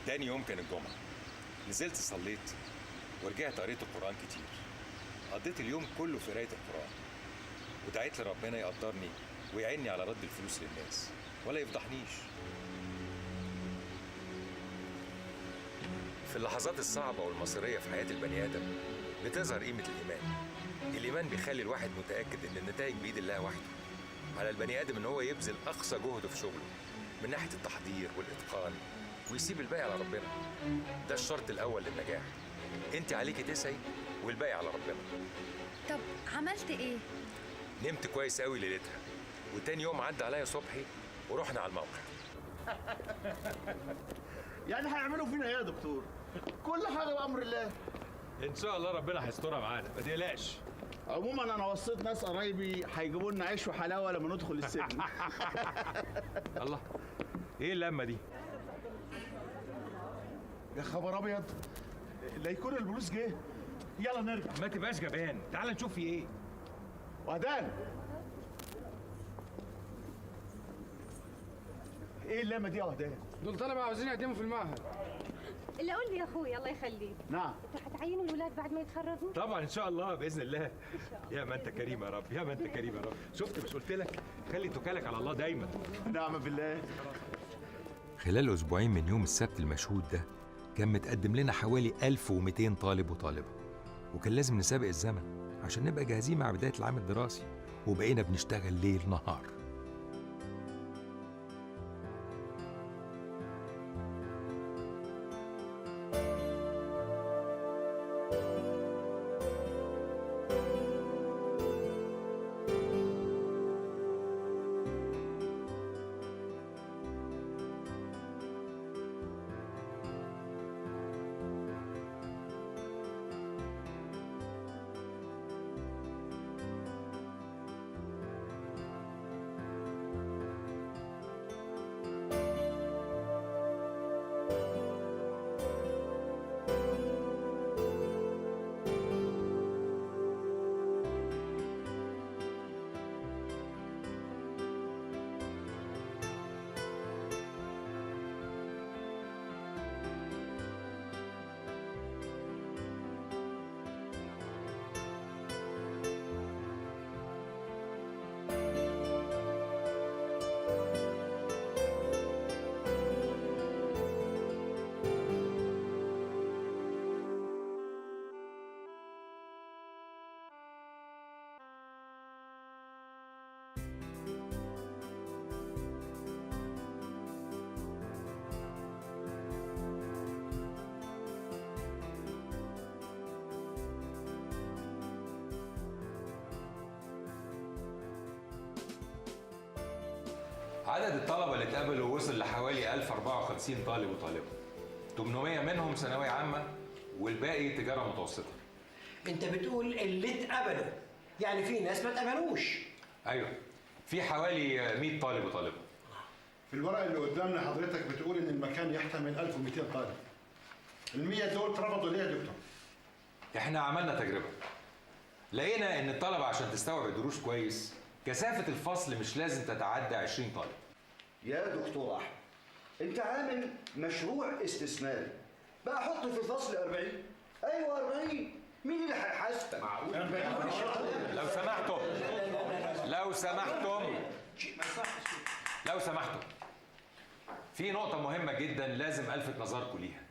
تاني يوم كان الجمعة، نزلت صليت ورجعت قريت القرآن كتير. قضيت اليوم كله في قراية القرآن، ودعيت لربنا يقدرني ويعيني على رد الفلوس للناس ولا يفضحنيش. في اللحظات الصعبة والمصيرية في حياة البني آدم بتظهر قيمة الإيمان. الإيمان بيخلي الواحد متأكد إن النتائج بإيد الله وحده. على البني آدم إن هو يبذل أقصى جهده في شغله من ناحية التحضير والإتقان، ويسيب الباقي على ربنا. ده الشرط الأول للنجاح. أنت عليكي تسعي والباقي على ربنا. طب عملت إيه؟ نمت كويس قوي ليلتها، وتاني يوم عدى عليا صبحي ورحنا على الموقع. يعني هيعملوا فينا ايه يا دكتور؟ كل حاجة بامر الله. ان شاء الله ربنا هيسترها معانا، ما تقلقش. عموما انا وصيت ناس قرايبي هيجيبوا لنا عيش وحلاوة لما ندخل السجن. الله، ايه اللمة دي؟ يا خبر ابيض، لا يكون البوليس جه. يلا نرجع. ما تبقاش جبان، تعال نشوف في ايه. وهدان، ايه اللمة دي يا وهدان؟ دول طلبه عاوزين يقدموا في المعهد. اللي قول لي يا اخوي الله يخليك. نعم. انتوا هتعينوا الولاد بعد ما يتخرجوا؟ طبعا ان شاء الله باذن الله. يا ما انت كريم يا رب، يا ما انت كريم يا رب. شفت، مش قلت لك خلي توكلك على الله دايما. نعم بالله. خلال اسبوعين من يوم السبت المشهود ده كان متقدم لنا حوالي 1200 طالب وطالبه، وكان لازم نسابق الزمن عشان نبقى جاهزين مع بداية العام الدراسي، وبقينا بنشتغل ليل نهار. عدد الطلبة اللي اتقبلوا وصل لحوالي 1054 طالب وطالبة، 800 منهم ثانوية عامة والباقي تجارة متوسطة. انت بتقول اللي اتقبلوا، يعني في ناس ما اتقبلوش؟ ايوه، في حوالي 100 طالب وطالبة. في الورق اللي قدامنا حضرتك بتقول ان المكان يحتمل 1200 طالب. ال 100 دول اترفضوا ليه يا دكتور؟ احنا عملنا تجربة، لقينا ان الطلبة عشان تستوعب الدروس كويس كثافة الفصل مش لازم تتعدى 20 طالب. يا دكتور أحمد، أنت عامل مشروع استثماري، بقى حط في الفصل 40. أيوه 40، مين اللي هيحاسبك؟ معقول؟ لو سمحتم، لو سمحتم، لو سمحتم، في نقطة مهمة جدا لازم ألفت نظركم ليها.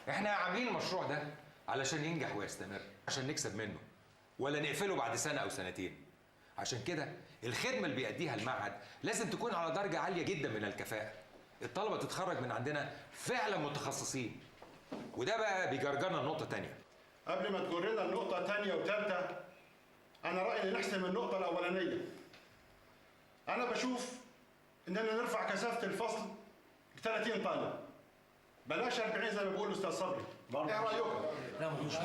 احنا عاملين المشروع ده علشان ينجح ويستمر، عشان نكسب منه ولا نقفله بعد سنة أو سنتين. عشان كده الخدمة اللي بيأديها المعهد لازم تكون على درجة عالية جدا من الكفاءة. الطلبة تتخرج من عندنا فعلا متخصصين، وده بقى بيجرجرنا لنقطة تانية. قبل ما تجرنا النقطة تانية وتالتة، أنا رأيي نحسم النقطة الأولانية. أنا بشوف إننا نرفع كثافة الفصل ل 30 طالب، بلاش 40 زي ما بيقول الأستاذ صبري. إيه رأيكم؟ لا مش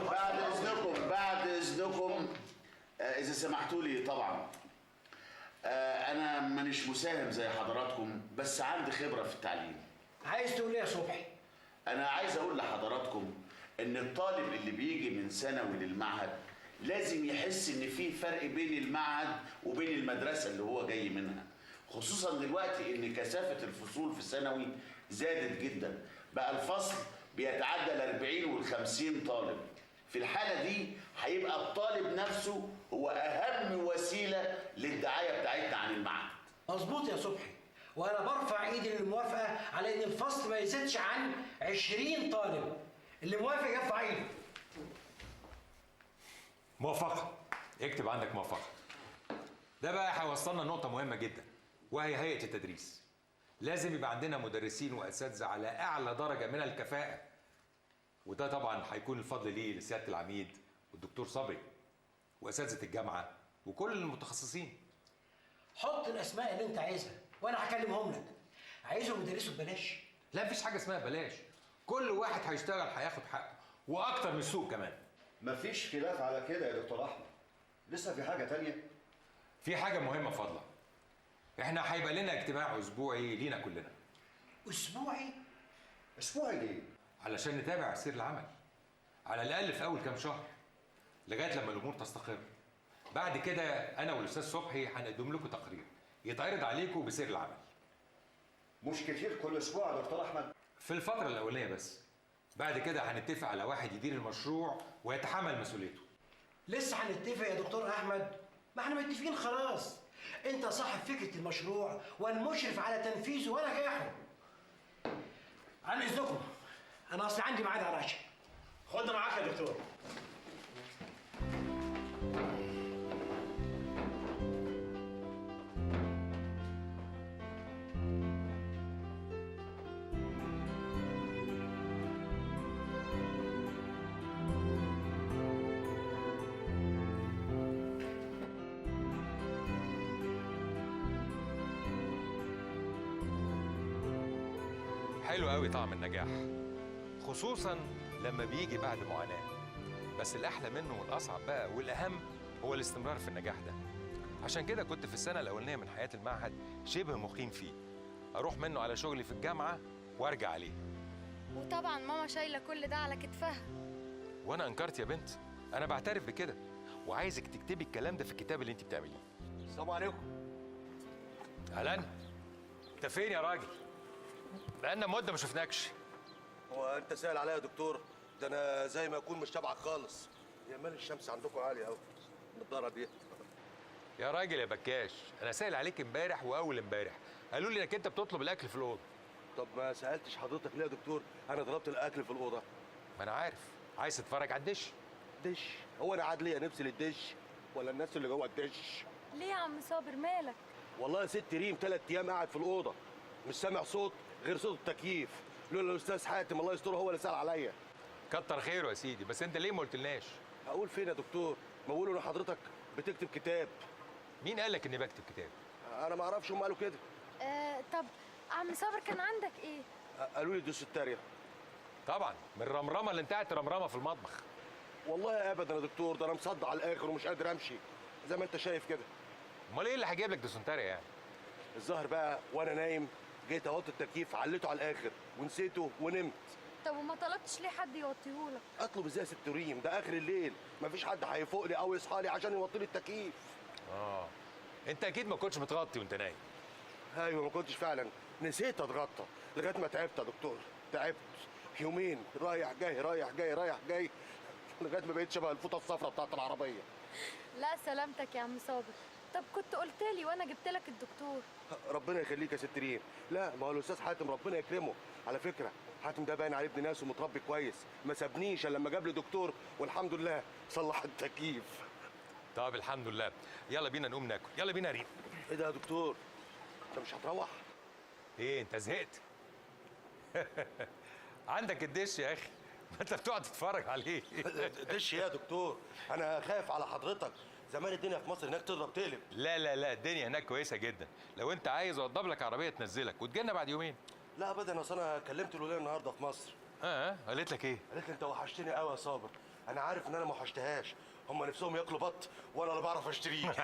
بعد إذنكم، بعد إذنكم، إذا سمحتوا لي طبعا. أنا مانيش مساهم زي حضراتكم، بس عندي خبرة في التعليم. عايز تقول إيه يا صبحي؟ أنا عايز أقول لحضراتكم إن الطالب اللي بيجي من ثانوي للمعهد لازم يحس إن في فرق بين المعهد وبين المدرسة اللي هو جاي منها، خصوصا دلوقتي إن كثافة الفصول في ثانوي زادت جدا، بقى الفصل بيتعدى ال 40 وال 50 طالب. في الحالة دي هيبقى الطالب نفسه هو اهم وسيلة للدعايه بتاعتنا عن المعهد. مظبوط يا صبحي، وانا برفع ايدي للموافقه على ان الفصل ما يزيدش عن 20 طالب. اللي موافق يرفع ايده. موافقة، اكتب عندك موافقة. ده بقى هيوصلنا لنقطة مهمة جدا، وهي هيئة التدريس. لازم يبقى عندنا مدرسين واساتذه على اعلى درجه من الكفاءة، وده طبعا هيكون الفضل ليه لسياده العميد والدكتور صبري واساتذه الجامعة وكل المتخصصين. حط الاسماء اللي انت عايزها وانا هكلمهم لك. عايزهم يدرسوا ببلاش؟ لا، مفيش حاجة اسمها بلاش، كل واحد هيشتغل هياخد حقه واكتر من السوق كمان. مفيش خلاف على كده يا دكتور احمد. لسه في حاجة تانية؟ في حاجة مهمة فضلا، احنا هيبقى لنا اجتماع اسبوعي لينا كلنا. اسبوعي؟ اسبوعي ليه؟ علشان نتابع سير العمل على الاقل في اول كام شهر لغاية لما الامور تستقر. بعد كده انا والاستاذ صبحي هنقدم لكم تقرير يتعرض عليكم بسير العمل. مش كتير كل اسبوع يا دكتور احمد؟ في الفترة الاولانية بس، بعد كده هنتفق على واحد يدير المشروع ويتحمل مسؤوليته. لسه هنتفق يا دكتور احمد؟ ما احنا متفقين خلاص. انت صاحب فكرة المشروع والمشرف على تنفيذه ونجاحه. عن اذنكم، انا اصل عندي ميعاد على العشاء. خدنا معاك يا دكتور. حلو قوي طعم النجاح، خصوصا لما بيجي بعد معاناة. بس الأحلى منه والأصعب بقى والأهم هو الاستمرار في النجاح ده. عشان كده كنت في السنة الأولانية من حياة المعهد شبه مقيم فيه، أروح منه على شغلي في الجامعة وأرجع عليه. وطبعا ماما شايلة كل ده على كتفها. وأنا أنكرت يا بنت؟ أنا بعترف بكده، وعايزك تكتبي الكلام ده في الكتاب اللي أنت بتعمليه. السلام عليكم. أهلا. أنت فين يا راجل؟ بقالنا مدة ما شفناكش. هو انت سائل عليا يا دكتور؟ ده انا زي ما اكون مش تبعك خالص. يا مال الشمس عندكم عالية قوي النضارة دي. يا راجل يا بكاش، انا سائل عليك امبارح واول امبارح، قالوا لي انك انت بتطلب الاكل في الاوضة. طب ما سالتش حضرتك ليه يا دكتور انا طلبت الاكل في الاوضة؟ ما انا عارف، عايز تتفرج على الدش. دش؟ هو انا عاد ليا نفسي للدش ولا الناس اللي جوه الدش؟ ليه يا عم صابر مالك؟ والله يا ست ريم 3 ايام قاعد في الاوضة مش سامع صوت غير صوت التكييف، لولا الاستاذ حاتم الله يستره هو اللي سال عليا. كتر خيره يا سيدي، بس انت ليه ما قلتلناش؟ هقول فين يا دكتور؟ ما بقولوا ان حضرتك بتكتب كتاب. مين قال لك اني بكتب كتاب؟ انا ما اعرفش، هم قالوا كده. طب عم صابر كان عندك ايه؟ قالوا لي دوسنتاريا. طبعا من الرمرمه اللي انتهت رمرمه في المطبخ. والله ابدا يا دكتور، ده انا مصدع على الاخر ومش قادر امشي زي ما انت شايف كده. امال ايه اللي هيجيب لك دوسنتاريا يعني؟ الظاهر بقى وانا نايم جيت احط التكييف عليته على الاخر ونسيته ونمت. طب وما طلبتش ليه حد يوطيهولك؟ اطلب ازاي يا ست ريم؟ ده اخر الليل مفيش حد هيفوق لي او يصحى لي عشان يوطي لي التكييف. انت اكيد ما كنتش متغطي وانت نايم. ايوه ما كنتش فعلا، نسيت اتغطى لغاية ما تعبت يا دكتور، تعبت يومين رايح جاي رايح جاي رايح جاي لغاية ما بقيت شبه الفوطه الصفراء بتاعت العربية. لا سلامتك يا عم صابر. طب كنت قلت لي وانا جبت لك الدكتور. ربنا يخليك يا ست ريم. لا ما هو الاستاذ حاتم ربنا يكرمه، على فكرة حاتم ده باين عليه ابن ناس ومتربي كويس، ما سابنيش الا لما جاب لي دكتور والحمد لله صلح التكييف. طب الحمد لله، يلا بينا نقوم ناكل، يلا بينا يا ريم. ايه ده يا دكتور؟ انت مش هتروح؟ ايه انت زهقت؟ عندك الدش يا اخي، ما انت بتقعد تتفرج عليه. دش يا دكتور؟ انا خايف على حضرتك، زمان الدنيا في مصر هناك تضرب تقلب. لا لا لا، الدنيا هناك كويسة جدا، لو انت عايز اوضب لك عربية تنزلك وتجينا بعد يومين. لا ابدا، اصل انا كلمت الولاية النهارده في مصر. قالت لك ايه؟ قالت لي انت وحشتني قوي يا صابر، انا عارف ان انا ما وحشتهاش، هم نفسهم ياكلوا بط وانا اللي بعرف اشتريه.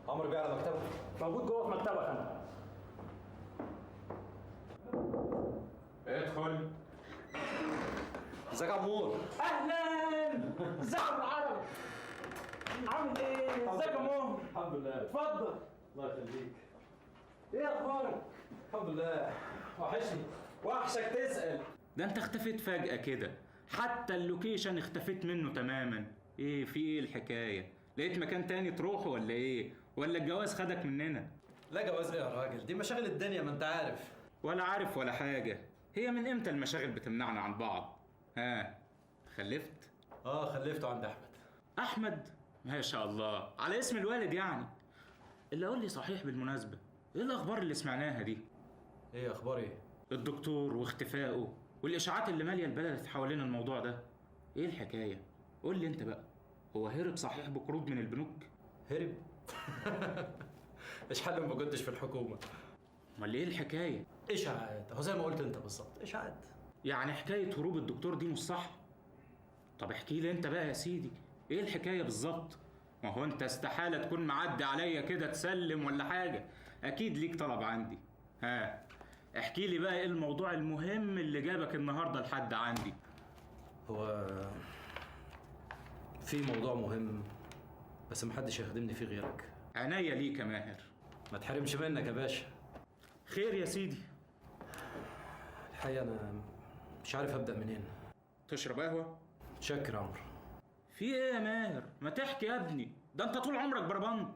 عمرو بيه على مكتبه. موجود جوه في مكتبك. انا عمور. اهلا، ازيك يا العرب؟ عامل ايه؟ ازيك يا ماما؟ الحمد لله. اتفضل. الله يخليك. ايه اخبارك؟ الحمد لله. وحشني. وحشك تسأل. ده انت اختفيت فجأة كده، حتى ال location اختفيت منه تماما. ايه في ايه الحكاية؟ لقيت مكان تاني تروحه ولا ايه؟ ولا الجواز خدك مننا؟ لا جواز ايه يا راجل؟ دي مشاغل الدنيا ما انت عارف. ولا عارف ولا حاجة. هي من امتى المشاغل بتمنعنا عن بعض؟ ها، خلفت؟ اه خلفته عند احمد. احمد؟ ما شاء الله، على اسم الوالد يعني. اللي قول لي صحيح بالمناسبة، ايه الاخبار اللي سمعناها دي؟ ايه اخبار ايه؟ الدكتور واختفائه والاشاعات اللي ماليه البلد حوالين الموضوع ده. ايه الحكاية؟ قول لي انت بقى، هو هرب صحيح بقروض من البنوك؟ هرب؟ مش حل ما كنتش في الحكومة. امال ايه الحكاية؟ اشاعات، اهو زي ما قلت انت بالظبط، اشاعات. يعني حكاية هروب الدكتور دي مش صح؟ طب احكي لي انت بقى يا سيدي، ايه الحكاية بالظبط؟ ما هو انت استحالة تكون معدي عليا كده تسلم ولا حاجة، اكيد ليك طلب عندي. ها، احكي لي بقى ايه الموضوع المهم اللي جابك النهارده لحد عندي؟ هو في موضوع مهم بس محدش هيخدمني فيه غيرك. عينيا ليك يا ماهر. ما تحرمش منك يا باشا. خير يا سيدي. الحقيقة انا مش عارف ابدا منين. تشرب قهوة؟ متشكر يا عمرو. في ايه يا ماهر؟ ما تحكي يا ابني، ده انت طول عمرك بربان.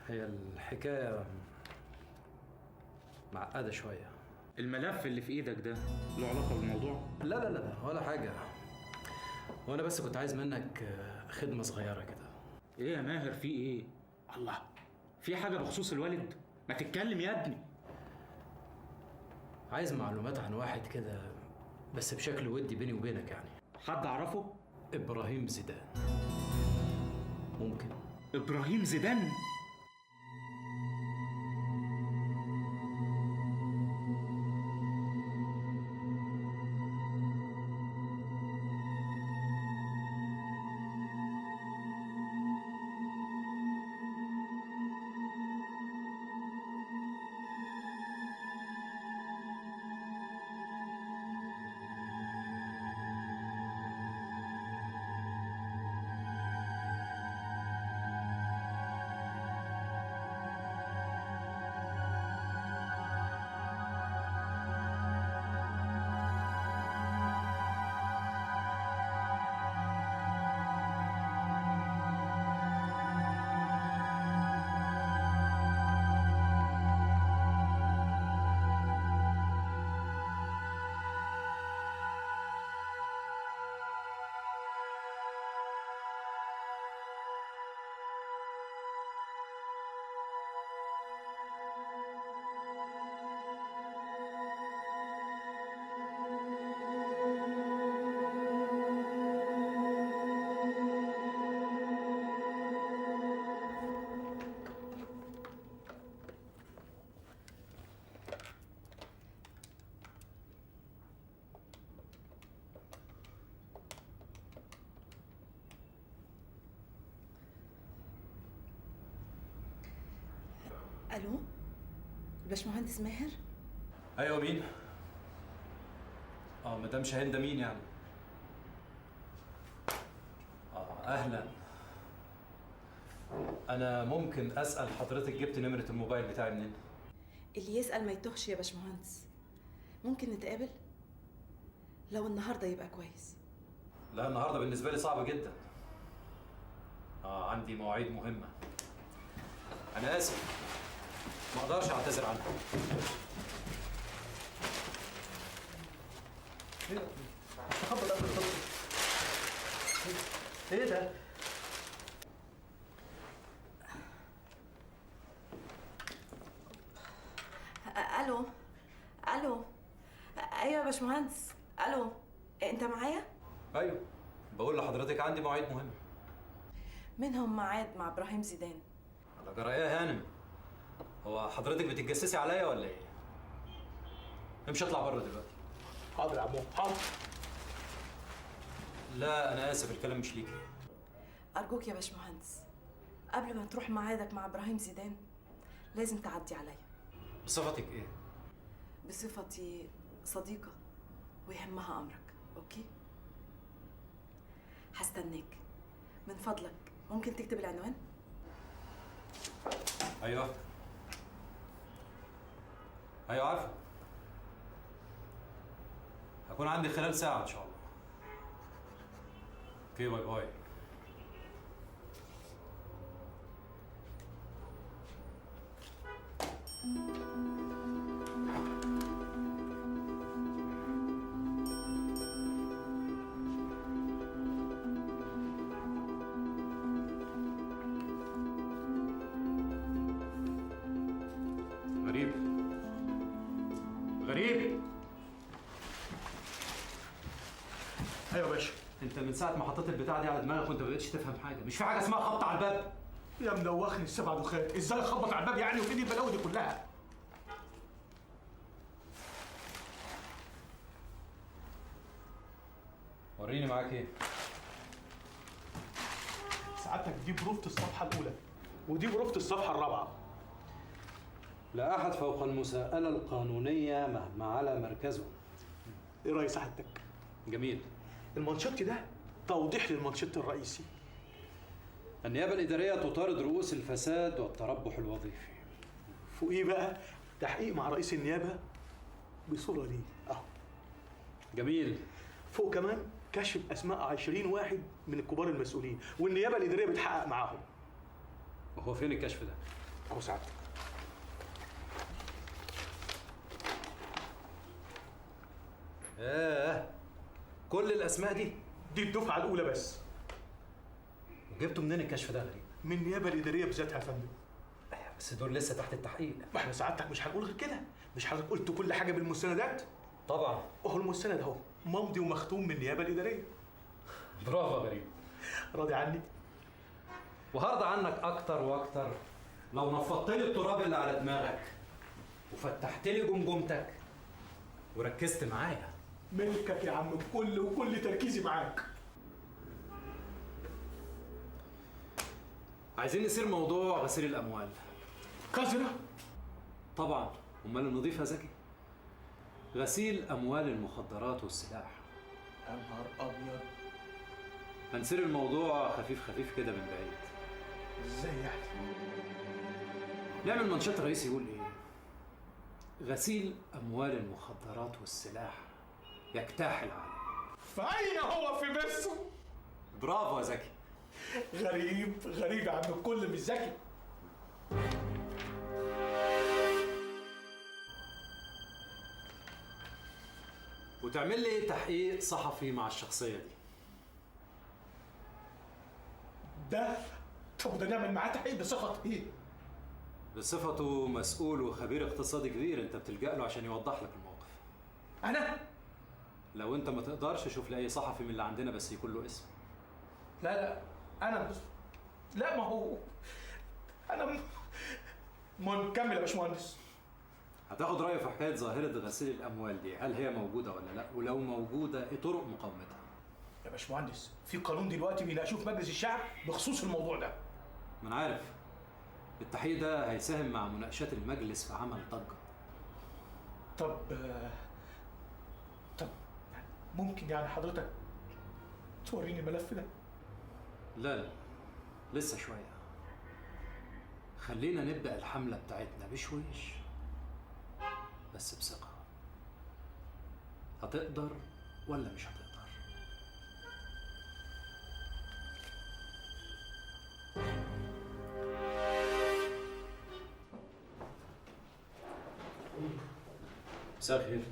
هي الحكاية معقدة شوية. الملف اللي في ايدك ده له علاقة بالموضوع؟ لا لا لا لا ولا حاجة. وانا بس كنت عايز منك خدمة صغيرة كده. ايه يا ماهر في ايه؟ الله، في حاجة بخصوص الوالد؟ ما تتكلم يا ابني. عايز معلومات عن واحد كده بس بشكل ودي بيني وبينك يعني. حد اعرفه؟ ابراهيم زيدان. ممكن ابراهيم زيدان؟ الو، الباشمهندس ماهر؟ ايوه مين؟ مدام شاهين ده مين يعني؟ اهلا. انا ممكن اسال حضرتك جبت نمره الموبايل بتاعي منين؟ اللي يسال ما يتوهش يا باشمهندس. ممكن نتقابل؟ لو النهارده يبقى كويس. لا النهارده بالنسبة لي صعب جدا. عندي مواعيد مهمة. انا اسف، ما اقدرش اعتذر عنها. ايه تخبط قبل الخطوة؟ ايه ده؟ الو الو، ايوه يا باشمهندس. الو، انت معايا؟ ايوه، بقول لحضرتك عندي مواعيد مهمة. منهم ميعاد مع ابراهيم زيدان. على جرى ايه يا هانم؟ هو حضرتك بتتجسسي عليا ولا ايه؟ امشي اطلع بره دلوقتي. حاضر يا عمو، حاضر. لا انا اسف، الكلام مش ليكي. ارجوك يا باشمهندس، قبل ما تروح ميعادك مع ابراهيم زيدان لازم تعدي عليا. بصفتك ايه؟ بصفتي صديقة ويهمها امرك. okay؟ هستناك. من فضلك ممكن تكتب العنوان؟ ايوه ايوه عارفه. هكون عندي خلال ساعة ان شاء الله. okay، bye bye. غريب غريب. ايوه يا باشا. انت من ساعة ما حطيت البتاعه دي على دماغك وانت ما بقتش تفهم حاجة. مش في حاجة اسمها خبط على الباب. يا مدوخني السبع دخات، ازاي اخبط على الباب يعني وفي ايدي البلاوي دي كلها؟ وريني معاك ايه؟ سعادتك دي بروفة الصفحة الاولى ودي بروفة الصفحة الرابعة. لا احد فوق المساءلة القانونية مهما على مركزه. ايه راي سعادتك؟ جميل. المانشيت ده توضيح للمانشيت الرئيسي. النيابة الادارية تطارد رؤوس الفساد والتربح الوظيفي. فوقيه بقى تحقيق مع رئيس النيابة بصورة ليه اهو. جميل. فوق كمان كشف اسماء 20 واحد من الكبار المسؤولين والنيابه الادارية بتحقق معاهم. وهو فين الكشف ده؟ اهو سعادتك. كل الاسماء دي؟ دي الدفعة الاولى بس. وجبته منين الكشف ده يا غريب؟ من النيابة الادارية بذاتها يا فندم. بس دول لسه تحت التحقيق. ما احنا سعادتك مش هنقول غير كده. مش حضرتك قلت كل حاجة بالمستندات؟ طبعا. اهو المستند اهو، ممضي ومختوم من النيابة الادارية. برافو يا غريب. راضي عني؟ وهرضى عنك اكتر واكتر لو نفضت لي التراب اللي على دماغك وفتحت لي جمجمتك وركزت معايا. ملكك يا عم الكل وكل تركيزي معاك. عايزين نسير موضوع غسيل الاموال. قذرة؟ طبعا، امال النظيف يا زكي؟ غسيل اموال المخدرات والسلاح. يا نهار ابيض. هنسير الموضوع خفيف خفيف كده من بعيد. ازاي يعني؟ نعمل منشط رئيسي يقول ايه؟ غسيل اموال المخدرات والسلاح يجتاح العالم. فأين هو في مصر؟ برافو يا زكي. غريب غريب يا عم الكل، مش زكي. وتعمل لي تحقيق صحفي مع الشخصية دي. ده طب ده نعمل معاه تحقيق بصفة ايه؟ بصفته مسؤول وخبير اقتصادي كبير، انت بتلجأ له عشان يوضح لك الموقف. انا؟ لو انت ما تقدرش شوف لي اي صحفي من اللي عندنا بس يكون له اسم. لا لا انا بس لا، ما هو انا المهم كمل يا باشمهندس. هتاخد رايه في حكاية ظاهره غسيل الاموال دي، هل هي موجودة ولا لا؟ ولو موجودة ايه طرق مقاومتها؟ يا باشمهندس في قانون دلوقتي بيناقشوه في مجلس الشعب بخصوص الموضوع ده. ما انا عارف. التحقيق ده هيساهم مع مناقشات المجلس في عمل ضجه. طب ممكن يعني حضرتك توريني الملف ده؟ لا لا لسه شوية. خلينا نبدا الحملة بتاعتنا بشويش بس بثقة. هتقدر ولا مش هتقدر؟ مساء الخير.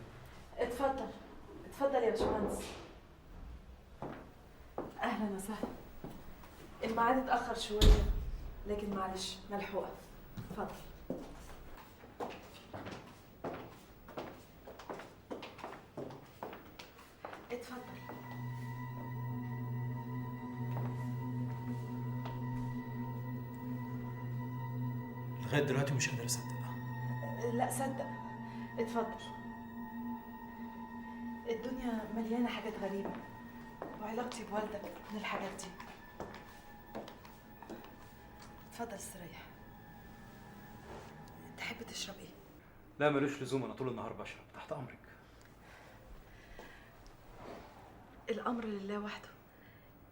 اتفضل اتفضل يا باشمهندس. اهلا وسهلا. الميعاد اتاخر شوية لكن معلش ملحوقه. اتفضل. اتفضل. لغاية دلوقتي مش قادر اصدق. لا صدق. اتفضل. الدنيا مليانة حاجات غريبة وعلاقتي بوالدك من الحاجات دي. اتفضل استريح. تحب تشرب ايه؟ لا ملوش لزوم، انا طول النهار بشرب. تحت امرك. الأمر لله وحده.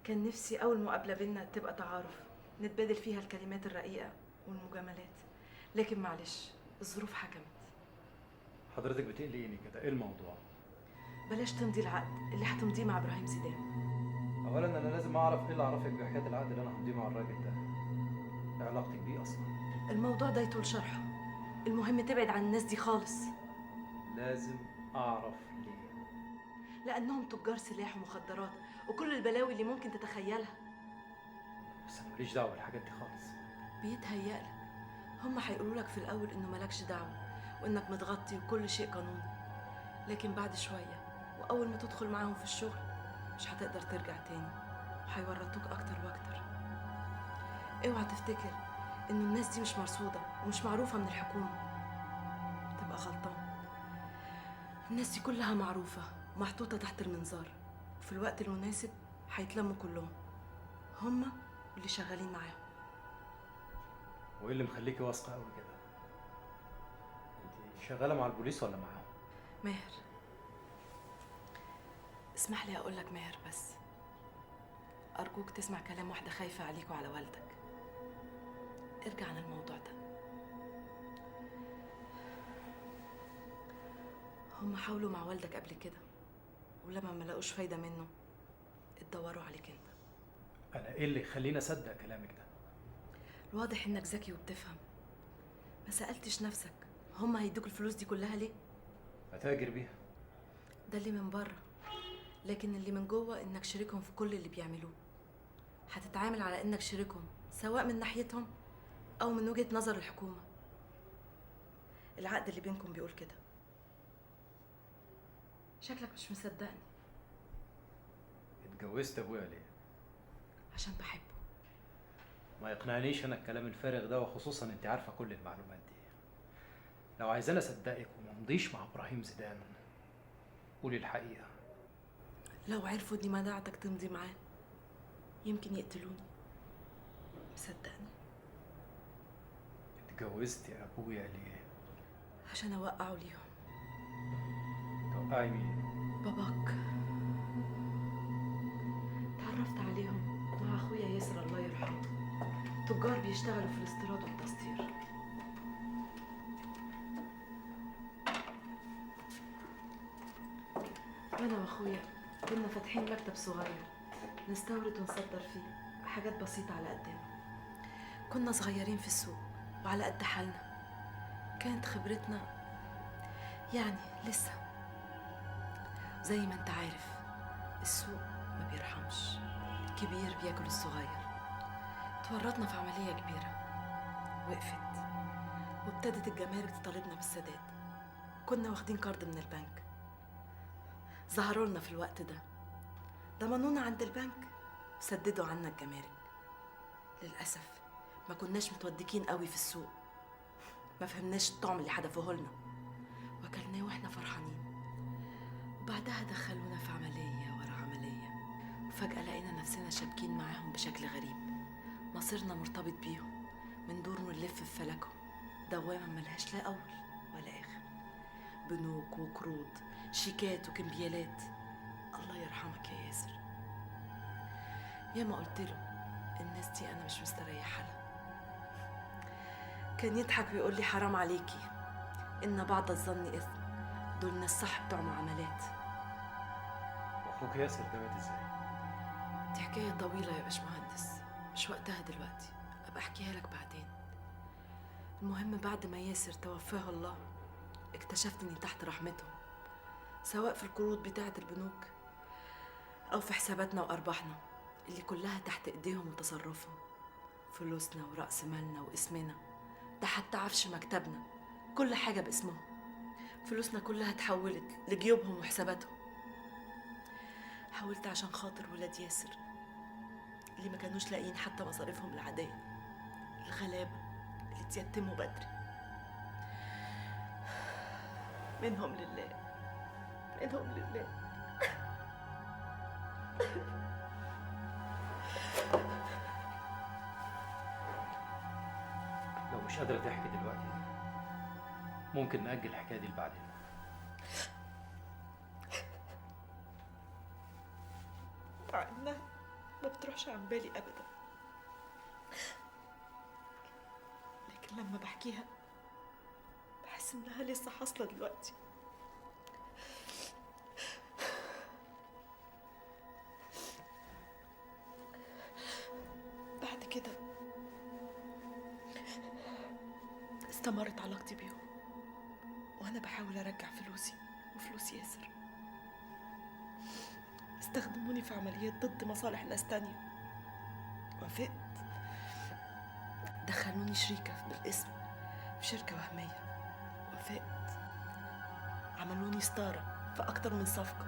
كان نفسي أول مقابلة بينا تبقى تعارف، نتبادل فيها الكلمات الرقيقة والمجاملات، لكن معلش الظروف حكمت. حضرتك بتقلقيني كده، ايه الموضوع؟ بلاش تمضي العقد اللي هتمضيه مع ابراهيم زيدان. اولا انا لازم اعرف ايه اللي عرفك بحكاية العقد اللي انا همضيه مع الراجل ده. ايه علاقتك بيه اصلا؟ الموضوع ده يطول شرحه. المهم تبعد عن الناس دي خالص. لازم اعرف ليه. لانهم تجار سلاح ومخدرات وكل البلاوي اللي ممكن تتخيلها. بس انا ماليش دعوه بالحاجات دي خالص. بيتهيألك. هم هيقولوا لك في الاول انه مالكش دعوه وانك متغطي وكل شيء قانوني، لكن بعد شوية واول ما تدخل معاهم في الشغل مش هتقدر ترجع تاني وهيورطوك اكتر واكتر. اوعى تفتكر انه الناس دي مش مرصوده ومش معروفة من الحكومة، تبقى غلطان. الناس دي كلها معروفة ومحطوطه تحت المنظار، وفي الوقت المناسب هيتلموا كلهم، هما واللي شغالين معاهم. وايه اللي مخليكي واثقة قوي كده؟ انت شغالة مع البوليس ولا معاهم؟ ماهر، اسمح لي اقول لك ماهر، بس ارجوك تسمع كلام واحدة خايفة عليك وعلى والدك. ارجع عن الموضوع ده. هم حاولوا مع والدك قبل كده، ولما ما لقوش فايده منه اتدوروا عليك انت. انا ايه اللي يخليني اصدق كلامك ده؟ الواضح انك ذكي وبتفهم. ما سألتش نفسك هم هيدوك الفلوس دي كلها ليه؟ هتاجر بيها. ده اللي من بره، لكن اللي من جوه انك شريكهم في كل اللي بيعملوه. هتتعامل على انك شريكهم سواء من ناحيتهم او من وجهة نظر الحكومة. العقد اللي بينكم بيقول كده. شكلك مش مصدقني. اتجوزت ابويا ليه؟ عشان بحبه. ما يقنعنيش انا الكلام الفارغ ده، وخصوصا انت عارفه كل المعلومات دي. لو عايزاني اصدقك وما امضيش مع ابراهيم زيدان قولي الحقيقة. لو عرفوا اني منعتك تمضي معاه يمكن يقتلوني. مصدقني. اتجوزت يا ابويا ليه؟ عشان اوقعه ليهم. توقعي مين؟ باباك. تعرفت عليهم مع اخويا ياسر الله يرحمه، تجار بيشتغلوا في الاستيراد والتصدير. وانا واخويا كنا فاتحين مكتب صغير نستورد ونصدر فيه حاجات بسيطة على قدنا. كنا صغيرين في السوق وعلى قد حالنا، كانت خبرتنا يعني لسه. زي ما انت عارف السوق ما بيرحمش، الكبير بياكل الصغير. تورطنا في عملية كبيرة وقفت، وابتدت الجمارك تطالبنا بالسداد. كنا واخدين قرض من البنك، ظهروا لنا في الوقت ده، ضمنونا عند البنك وسددوا عنا الجمارك. للأسف ما كناش متودكين قوي في السوق، ما فهمناش الطعم اللي حدفوه لنا، وكلناه واحنا فرحانين. وبعدها دخلونا في عملية ورا عملية، وفجأة لقينا نفسنا شابكين معاهم بشكل غريب. مصيرنا مرتبط بيهم، من دور ونلف في فلكهم، دوامة ملهاش لا أول ولا آخر. بنوك وقروض، شيكات وكمبيالات. الله يرحمك يا ياسر. ياما قلت له الناس دي أنا مش مستريحة لها، كان يضحك ويقول لي حرام عليكي، إن بعض الظن إثم، دول ناس صح بتوع معاملات. وأخوك ياسر ده مات إزاي؟ دي حكاية طويلة يا باشمهندس، مش وقتها دلوقتي، أبقى أحكيها لك بعدين. المهم بعد ما ياسر توفاه الله اكتشفت إني تحت رحمتهم، سواء في القروض بتاعة البنوك أو في حساباتنا وأرباحنا اللي كلها تحت إيديهم وتصرفهم. فلوسنا ورأس مالنا واسمنا، ده حتى عفش مكتبنا، كل حاجة باسمهم. فلوسنا كلها اتحولت لجيوبهم وحساباتهم. حاولت عشان خاطر ولاد ياسر اللي ما كانوش لاقيين حتى مصاريفهم العادية، الغلابة اللي اتيتموا بدري. منهم لله، منهم لله. لو مش قادرة تحكي دلوقتي ممكن نأجل الحكاية دي لبعدين. بتروحش عن بالي أبدا، لكن لما بحكيها بحس إنها لسه حاصلة دلوقتي. بعد كده استمرت علاقتي بيهم، وأنا بحاول أرجع فلوسي وفلوس ياسر. استخدموني في عمليات ضد مصالح ناس تانية، وافقت. دخلوني شريكة بالاسم في شركة وهمية، وافقت. عملوني ستارة في أكتر من صفقة،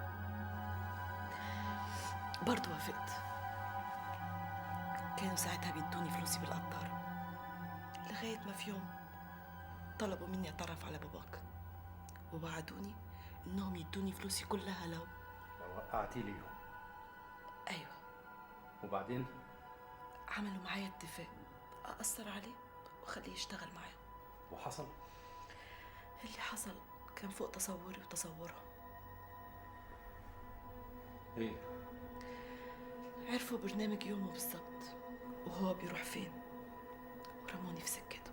برضو وافقت. كانوا ساعتها بيدوني فلوسي بالقطارة، لغاية ما في يوم طلبوا مني أتعرف على باباك، ووعدوني إنهم يدوني فلوسي كلها لو وقعتي ليهم. أيوة. وبعدين؟ عملوا معايا اتفاق أأثر عليه وأخليه يشتغل معاهم. وحصل؟ اللي حصل كان فوق تصوري وتصورهم. إيه؟ عرفوا برنامج يومه بالظبط وهو بيروح فين، ورموني في سكته.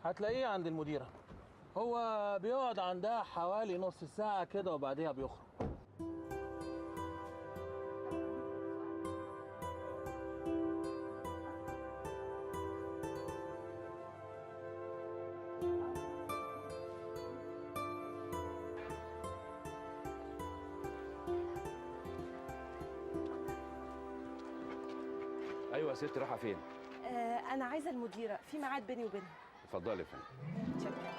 هتلاقيه عند المديرة، هو بيقعد عندها حوالي نص ساعة كده وبعديها بيخرج. ايوه يا ست، رايحة فين؟ أنا عايزة المديرة، في ميعاد بيني وبينها. اتفضلي يا فندم. شكرا.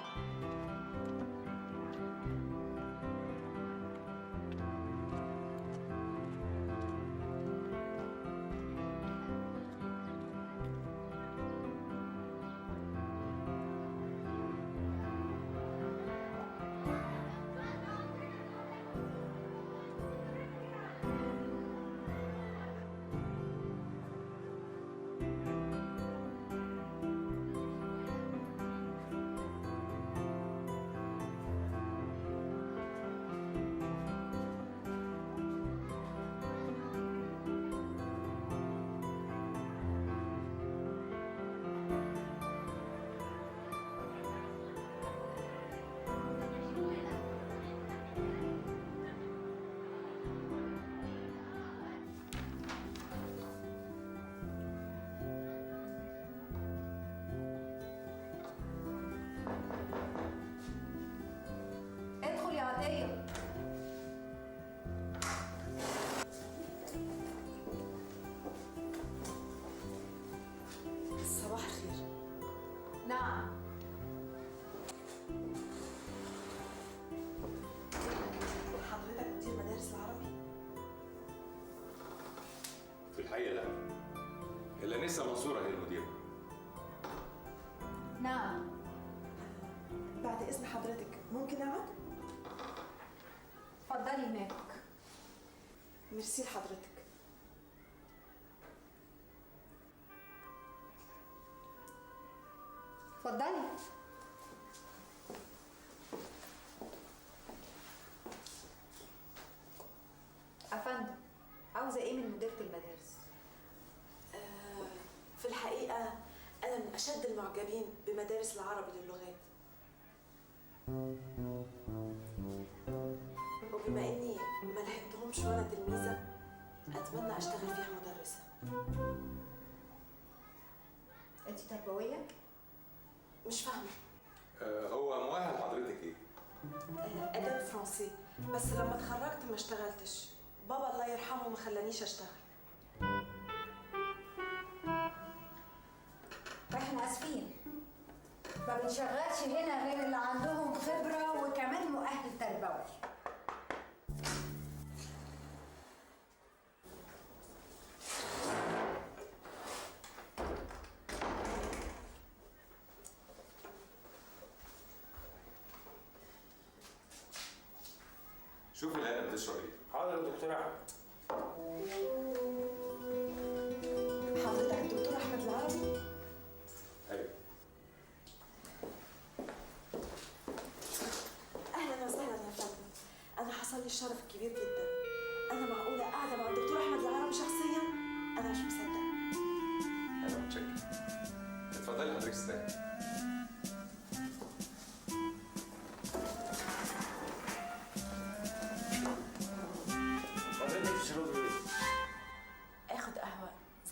ادخل يا عطية. صباح الخير. نعم. حضرتك مدير مدارس العربي؟ في الحقيقة لا، الأنسة منصورة هي المديرة. نعم. بعد إذن حضرتك ممكن أقعد؟ اتفضلي هناك. ميرسي لحضرتك. اتفضلي. أفندم، عاوزة إيه من مديرة المدارس؟ في الحقيقة أنا من أشد المعجبين بمدارس العربي للغات، وبما إني ما لحقتهمش وأنا تلميذة أتمنى أشتغل فيها مدرسة. أنت تربوية؟ مش فاهمة. هو مؤهل حضرتك إيه؟ آداب فرنسي، بس لما اتخرجت ما اشتغلتش، بابا الله يرحمه ما خلانيش أشتغل. احنا آسفين، ما بنشغلش هنا غير اللي عندهم خبرة وكمان مؤهل تربوي. شوف الهنا بتشرب ايه. حاضر يا دكتور احمد. حضرتك الدكتور احمد العربي؟ ايوه. اهلا وسهلا يا فندم، انا حصل لي الشرف الكبير جدا. انا معقولة قاعدة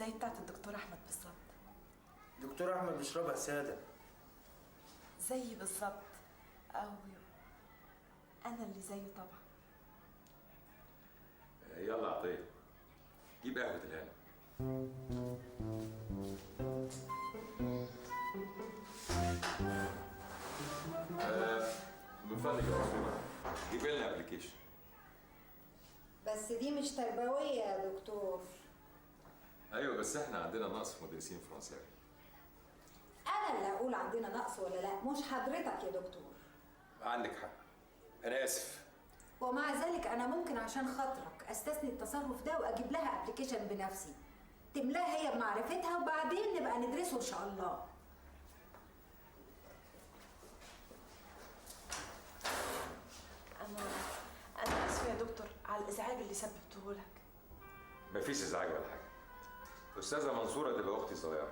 زي بتاعت الدكتور احمد بالظبط. دكتور احمد بيشربها ساده. زيي بالظبط، او انا اللي زيه طبعا. يلا عطية، جيب قهوة الهنا. من فضلك يا منصورة جيب لنا application. بس دي مش تربوية يا دكتور. ايوه بس احنا عندنا نقص في مدرسين فرنساوي. انا اللي اقول عندنا نقص ولا لا، مش حضرتك يا دكتور. عندك حق، انا اسف. ومع ذلك انا ممكن عشان خاطرك استثني التصرف ده واجيب لها application بنفسي تملاها هي بمعرفتها، وبعدين نبقى ندرسه ان شاء الله. انا اسفه يا دكتور على الازعاج اللي سببته لك. مفيش ازعاج ولا حاجة. استاذه منصورة تبقى اختي الصغيرة،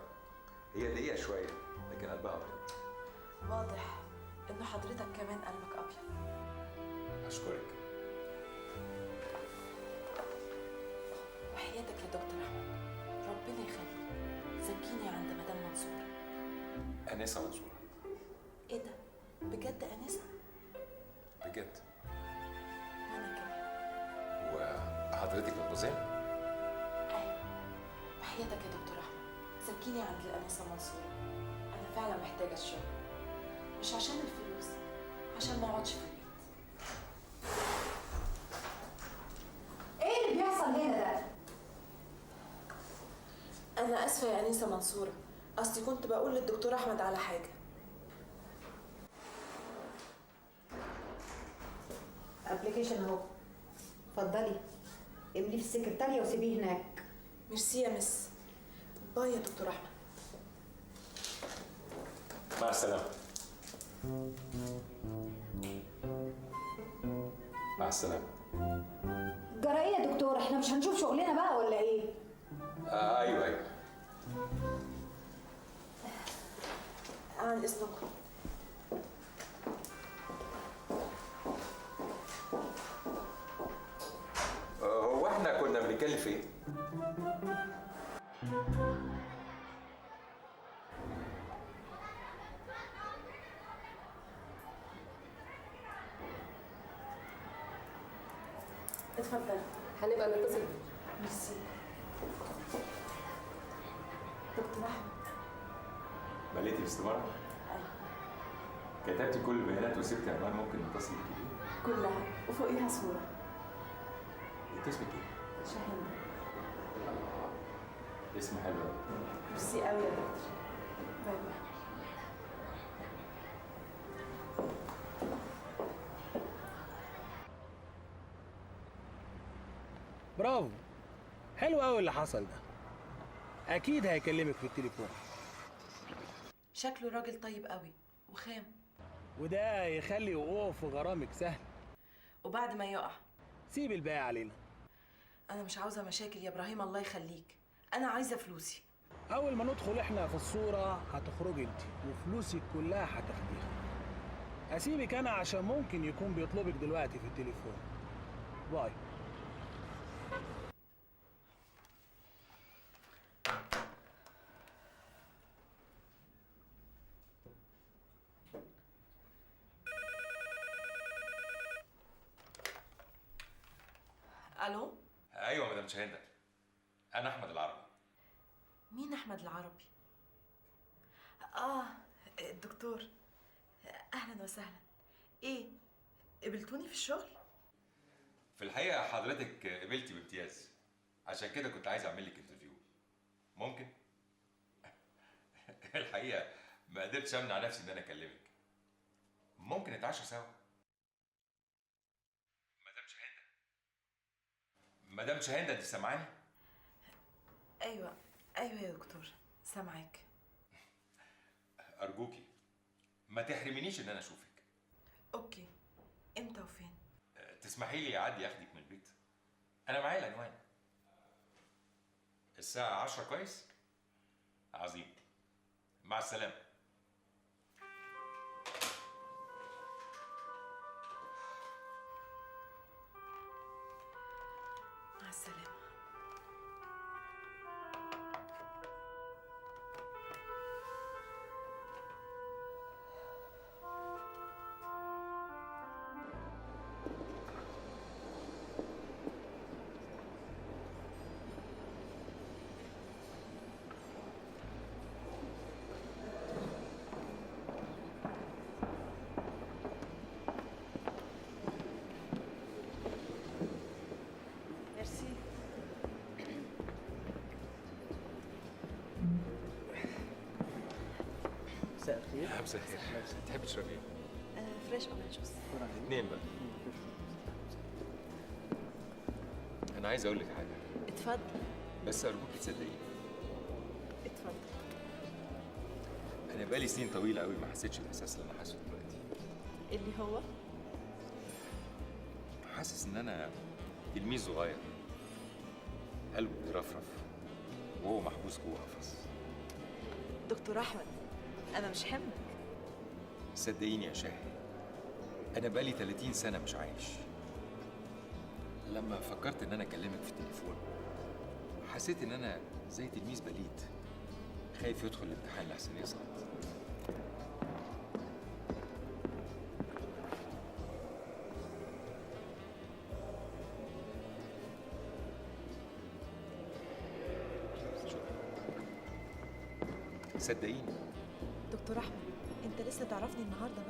هي دقيقة شوية لكن قلبها ابيض. واضح انه حضرتك كمان قلبك ابيض. اشكرك. وحياتك يا دكتور احمد ربنا يخليك، زكيني عند مدام منصورة. انسه منصورة؟ ايه ده؟ بجد انسه؟ بجد. وانا كمان. وحضرتك مدموزيل؟ ايوه. وحياتك يا دكتور احمد زكيني عند الانسة منصورة، انا فعلا محتاجه الشغل، مش عشان الفلوس، عشان ما اقعدش في البيت. ايه اللي بيحصل هنا ده؟ انا اسفه يا انسه منصورة، اصلي كنت بقول للدكتور احمد على حاجة. application اهو، اتفضلي امليه في السكرتارية وسيبيه هناك. ميرسي يا miss. bye يا دكتور احمد. مع السلامة. مع السلامة. جرى ايه يا دكتور؟ احنا مش هنشوف شغلنا بقى ولا ايه؟ ايوه ايوه. عن اذنكم. هو احنا كنا بنتكلم في ايه؟ اتفضل. هنبقى نتصل. ميرسي. دكتور احمد، مليتي الاستمارة؟ ايوه. كتبتي كل البيانات وسبتي عنوان ممكن نتصل بيكي بيه؟ كلها وفوقيها صورة. انت اسمك ايه؟ شاهين. الله، اسم حلو قوي. ميرسي قوي يا دكتور. bye bye. برافو، حلو قوي اللي حصل ده. اكيد هيكلمك في التليفون. شكله راجل طيب قوي وخام، وده يخلي وقوعه في غرامك سهل. وبعد ما يقع سيب الباقي علينا. انا مش عاوزه مشاكل يا ابراهيم الله يخليك، انا عايزه فلوسي. اول ما ندخل احنا في الصورة هتخرجي انت وفلوسك كلها هتاخديها. اسيبك انا عشان ممكن يكون بيطلبك دلوقتي في التليفون. باي. الو. ايوه مدام شاهندة، انا احمد العربي. مين احمد العربي؟ الدكتور. اهلا وسهلا. ايه، قبلتوني في الشغل؟ في الحقيقة حضرتك قبلتي بامتياز، عشان كده كنت عايز اعمل لك interview. ممكن؟ الحقيقة ما قدرتش امنع نفسي ان انا اكلمك. ممكن نتعشى سوا؟ مدام شاهندة، مدام شاهندة انت سامعاني؟ ايوه ايوه يا دكتور سامعاك. ارجوكي ما تحرمينيش ان انا اشوفك. okay، امتى وفين؟ تسمحي لي اعدي اخدك من البيت؟ انا معايا العنوان. الساعة 10 كويس؟ عظيم، مع السلامة. مع السلامة. مساء الخير. مساء الخير. تحب تشرب ايه؟ fresh orange juice. اتنين بقى. انا عايز اقول لك حاجة. اتفضل. بس ارجوك تصدقيني. اتفضل. انا بقالي سنين طويلة قوي ما حسيتش الاحساس اللي انا حاسه دلوقتي. اللي هو؟ حاسس ان انا تلميذ صغير قلبه بيرفرف وهو محبوس جوه قفص. دكتور احمد انا مش حملك. صدقيني يا شاهي، انا بقالي 30 سنة مش عايش. لما فكرت ان انا اكلمك في التليفون حسيت ان انا زي تلميذ بليد خايف يدخل الامتحان لحسن يسقط. صدقيني دكتور احمد، انت لسه تعرفني النهارده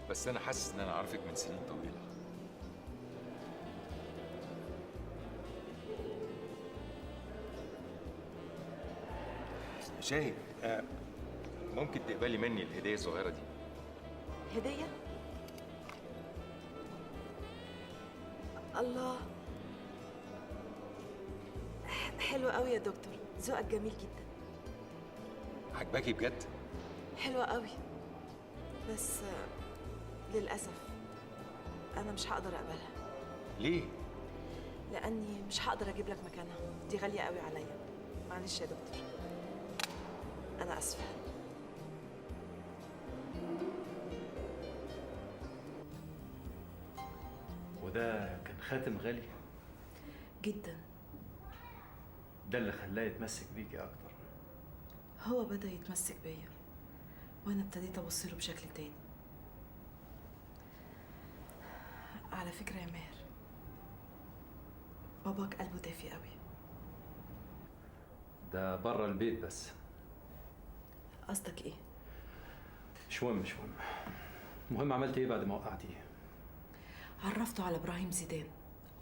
بس انا حاسس ان انا عارفك من سنين طويلة. شاهد، ممكن تقبلي مني الهدية الصغيرة دي؟ هديه؟ الله، حلوة قوي يا دكتور، ذوقك جميل جدا. عجباكي بجد؟ حلوة قوي، بس للأسف أنا مش هقدر أقبلها. ليه؟ لأني مش هقدر أجيب لك مكانها، دي غالية قوي عليا. معلش يا دكتور، أنا آسفة. وده كان خاتم غالي جدا. ده اللي خلاه يتمسك بيكي أكتر. هو بدأ يتمسك بيا وأنا ابتديت أبص له بشكل تاني. على فكرة يا ماهر، باباك قلبه دافي قوي. ده بره البيت بس. قصدك ايه؟ مش مهم مش مهم. المهم عملت ايه بعد ما وقعتيه؟ عرفته على ابراهيم زيدان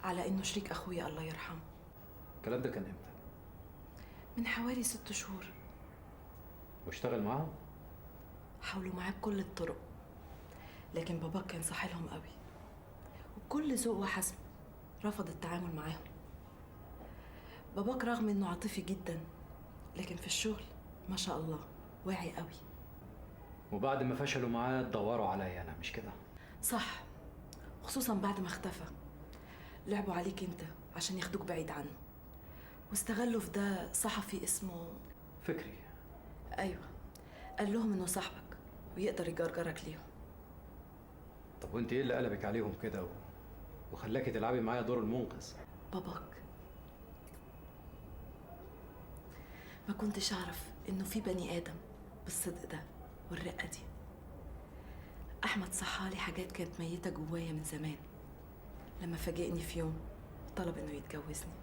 على انه شريك اخويا الله يرحمه. الكلام ده كان امتى؟ من حوالي 6 شهور. واشتغل معاهم؟ حاولوا معاه بكل الطرق، لكن باباك كان صاحلهم قوي وبكل ذوق وحزم رفض التعامل معاهم. باباك رغم انه عاطفي جدا لكن في الشغل ما شاء الله واعي قوي. وبعد ما فشلوا معاه دوروا عليا انا، مش كده؟ صح، خصوصا بعد ما اختفى لعبوا عليك انت عشان ياخدوك بعيد عنه، واستغلوا في ده صحفي اسمه فكري. ايوه، قال لهم انه صاحبك ويقدر يجرجرك ليهم. طب وانت ايه اللي قلبك عليهم كده وخلاكي تلعبي معايا دور المنقذ؟ باباك ما كنتش اعرف انه في بني ادم بالصدق ده والرقه دي. احمد صحالي حاجات كانت ميته جوايا من زمان لما فاجئني في يوم وطلب انه يتجوزني.